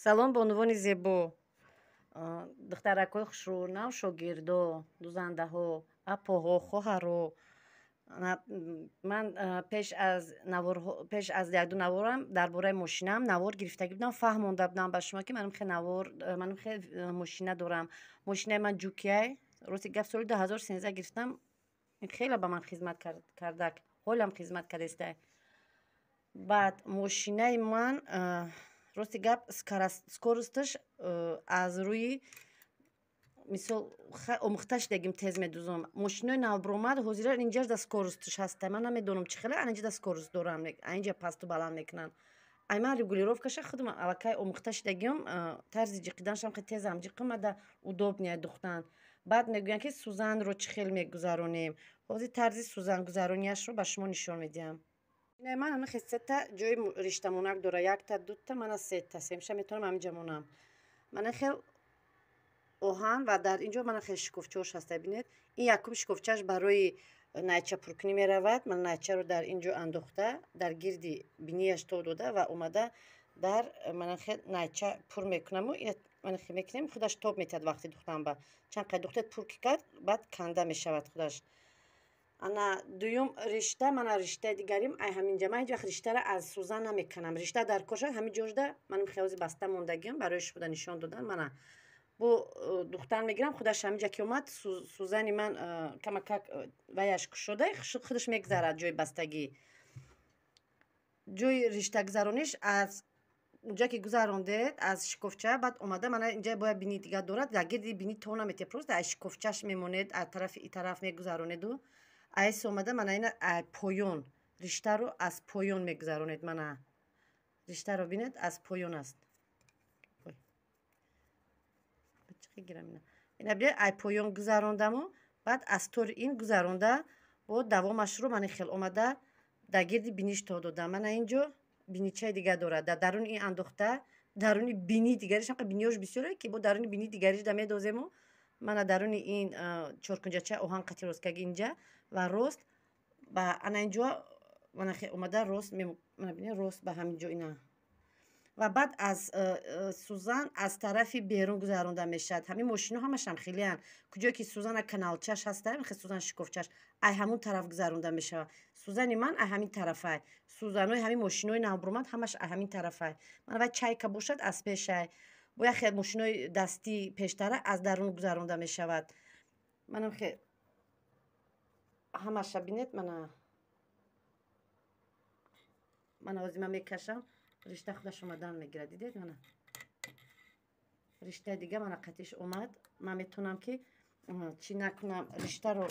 Салом, бонувони зебо, духтаракҳои хушрӯ, нав шогирдо, дузандаҳо, апоҳо, хоҳаро. Ман пеш аз наворҳо, пеш аз якду наворам дар бораи мошинаам навор гирифтагӣ будам, фаҳмонда будам ба шумо, ки манам хе навор, манам хе мошина дорам. Мошинаи ман Ҷукиай. Рости гап, соли 2013 гирифтам, хеле ба ман хизмат кардак, ҳолам хизмат кардестай. Баъд мошинаи ман, рости гап, скоросташ аз рӯи мисол омӯхта шудагим, тез медузам. Мошинои навбуромад ҳозира инҷаш да скоростш ҳаста, ман намедонам чӣ хеле анинҷа да скорост дорам, инҷа пасту баланд мекунанд. Ай ман регулировкаша худам аллакай омӯхта шудагиам, тарзи ҷиқиданашам хеле тезам ҷиқим, мада удобнее духтан. Баъд мегӯянд, ки сӯзанро чӣ хел мегузаронем. Ҳозир тарзи сӯзангузаронияшро ба шумо нишон медиҳам. Ман ҳамин хел сета ҷои риштамонак дора, якта, дута, мана сета, семша метавонам ҳаминҷа монам. Мана хел оҳан ва дар инҷо мана хел шикофчаош ҳаста, бинед. Ин якум шикофчааш барои найча пуркунӣ меравад. Ман найчаро дар ин ҷо андохта, дар гирди бинияш то дода ва омада дар мана хел найча пур мекунаму мана хел мекунем, худаш тоб метиҳад вақти духтан. Ба чанд қай духтед, пур ки кард, баъд канда мешавад худаш. Ана дуюм ришта, мана риштаи дигарим ай ҳаминҷа. Ман ҳеҷ вақт риштаро аз сӯзан намеканам, ришта дар кор шавад ҳамин ҷожда. Манам хелози баста мондагиам барои шуда нишон додан. Мана бо духтан мегирам, худаш ҳаминҷа ки омад, сӯзани ман камакак ваяш кушода, худаш мегзарад ҷои бастагӣ. Ҷои риштагузарониш аз унҷа ки гузарондед аз шикофча, баъд омада мана инҷа бояд бини дигар дорад, дар гирди бини то наметиҳад, просто аз шикофчаш мемонед, аз тарафи и тараф мегузаронеду айс омада мана ина поён риштаро аз поён мегузаронед. Мана риштаро бинед, аз поён аст. Ина бинед, ай поён гузарондаму баъд аз тори ин гузаронда, бо давомашро мана хел омада дар гирди биниш то додам. Мана инҷо биничаи дигар дорад, дар даруни ин андохта, даруни бини дигариш, ҳамқа биниёш бисёре, ки бо даруни бини дигариш да медозему. Мана даруни ин чоркунҷача оҳан қати росткаги инҷа ва рост ба ана инҷо мана омада рост, мана бинед, рост ба ҳамин ҷо ина. Ва баъд аз сӯзан аз тарафи берун гузаронда мешавад. Ҳамин мошино ҳамашам хелеанд, куҷое ки сӯзана каналчаш ҳаста, сӯзан шикофчаш, ай ҳамун тараф гузаронда мешавад. Сӯзани ман ай ҳамин тарафай, сӯзанои ҳамин мошинои навбуромад ҳамаш ай ҳамин тарафай. Мана вай чайка бошад, аз пешай, бо як хел мошинои дастӣ пештара аз дарун гузаронда мешавад. Манам хе ҳамаша бинед. Мана, мана ҳозир ман мекашам, ришта худаш омадан мегирад, дидед? Мана риштаи дига мана қатиш омад. Ман метавонам ки чӣ накунам, риштаро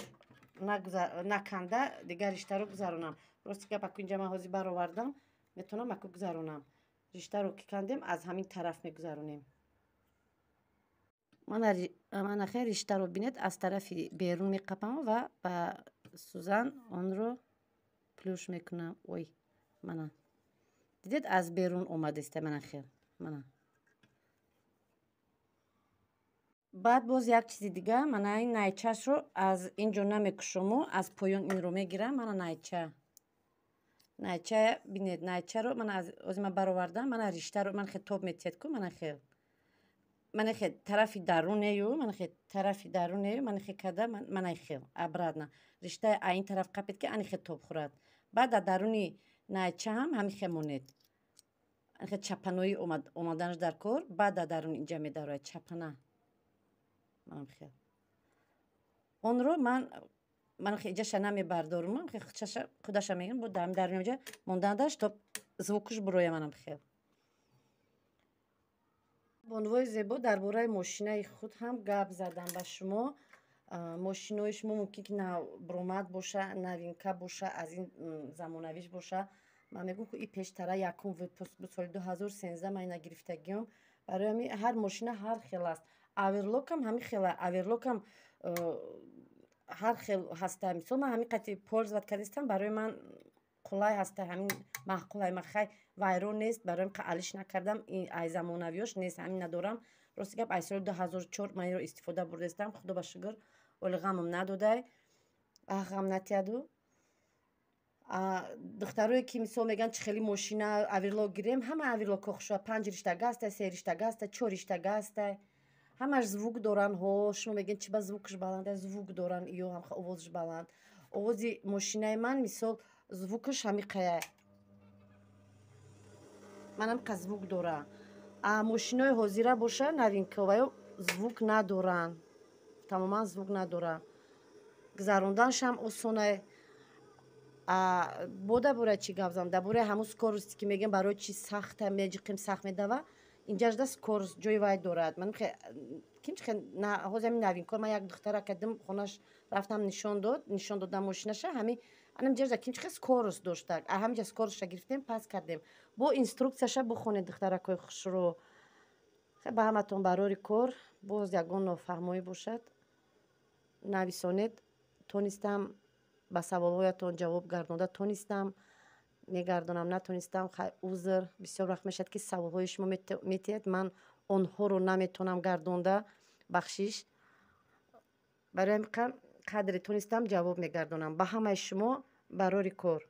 наканда дигар риштаро гузаронам. Рости гап, аку инҷа ман ҳозир баровардам, метавонам аку гузаронам. Риштаро ки кандем, аз ҳамин тараф мегузаронем. Мана хел риштаро бинед, аз тарафи берун меқапам ва ба сӯзан онро плюш мекунам. Ой, мана дидед, аз берун омадеста, мана хел. Мана баъд боз як чизи дига, мана ин найчашро аз ин ҷо намекушому, аз поён инро мегирам. Мана найча, найча бинед, найчаро мана ҳозир ман баровардам. Мана риштаро мана хел тоб метиҳад ку, мана хел, мана хел тарафи дарунею, мана хел тарафи дарунею, мана хел када, мана хел обратно риштаи а ин тараф қапед, ки ани хел тоб хӯрад. Баъд дар даруни найча ҳам ҳамин хел монед, хел чапанои омаданаш дар кор. Баъд дар даруни инҷа медарояд чапана. Манам хел онро ман иҷаша намебардорум, худаша мегирам, бо даруни инҷа мондандаш, то звукуш буроя. Манам хел, бонувои зебо, дар бораи мошинаи худ ҳам гап задам ба шумо. Мошинои шумо мумкин ки навбуромад боша, новинка боша, аз ин замонавиш боша. Ман мегӯм, ки и пештара якум выпуск буд, соли 2013 ман ина гирифтагиём. Барои ҳамин ҳар мошина ҳар хел аст. Аверлокам ҳамин хела, аверлокам ҳар хел ҳаста. Мисол, ман ҳамин қати пользовать кардистам, барои ман қулай ҳаста, ҳамин маъқулай. Ман хай вайрон нест, барои алиш накардам, ай замонавиёш нест, ҳамин надорам. Рости гап, ай соли 2004 ман инро истифода бурдастам, худо ба шукр, оли ғамам надодай, ах, ғам натиҳаду. Духтарое, ки мисол мегӯянд, чӣ хели мошина оверлок гирем, ҳама оверлокҳо хушва, панҷ риштага аста, се риштага аста, чор риштага аста, ҳамаш звук доранд. Ҳо, шумо мегӯед, чи ба звукаш баланд? Звук доранд ё ҳам овозаш баланд. Овози мошинаи ман, мисол, звукаш ҳамиқая, ман ҳамиқа звук дора. А мошинои ҳозира боша, новинка, ваё звук надоранд, тамоман звук надоранд, гузаронданашам осонае. Бо дар бораи чӣ гап занам? Дар бораи ҳамун скорости, ки мегӯям, барои чи сахта меҷиқем, сахт медава. Инҷашда скорость ҷои вай дорад. Ким ҳозир ҳамин новинка, ман як духтара кардим, хонаш рафтам, нишон дод, нишон додам мошинаша. Ҳами анамҷашда кимчихе скорость дошта, ҳаминҷа скоростша гирифтем, пас кардем. Бо инструкцияша бихонед, духтаракҳои хушрӯ. Ба ҳаматон барори кор. Боз ягон нофаҳмоӣ бошад, нависонед. Тонистам, ба саволҳоятон ҷавоб гардонда тонистам, мегардонам, натонистам, узр. Бисёр вақт мешавад, ки саволҳои шумо метиҳед, ман онҳоро наметавонам гардонда, бахшиш. Барои ҳамин қадре тонистам, ҷавоб мегардонам. Ба ҳамаи шумо барори кор.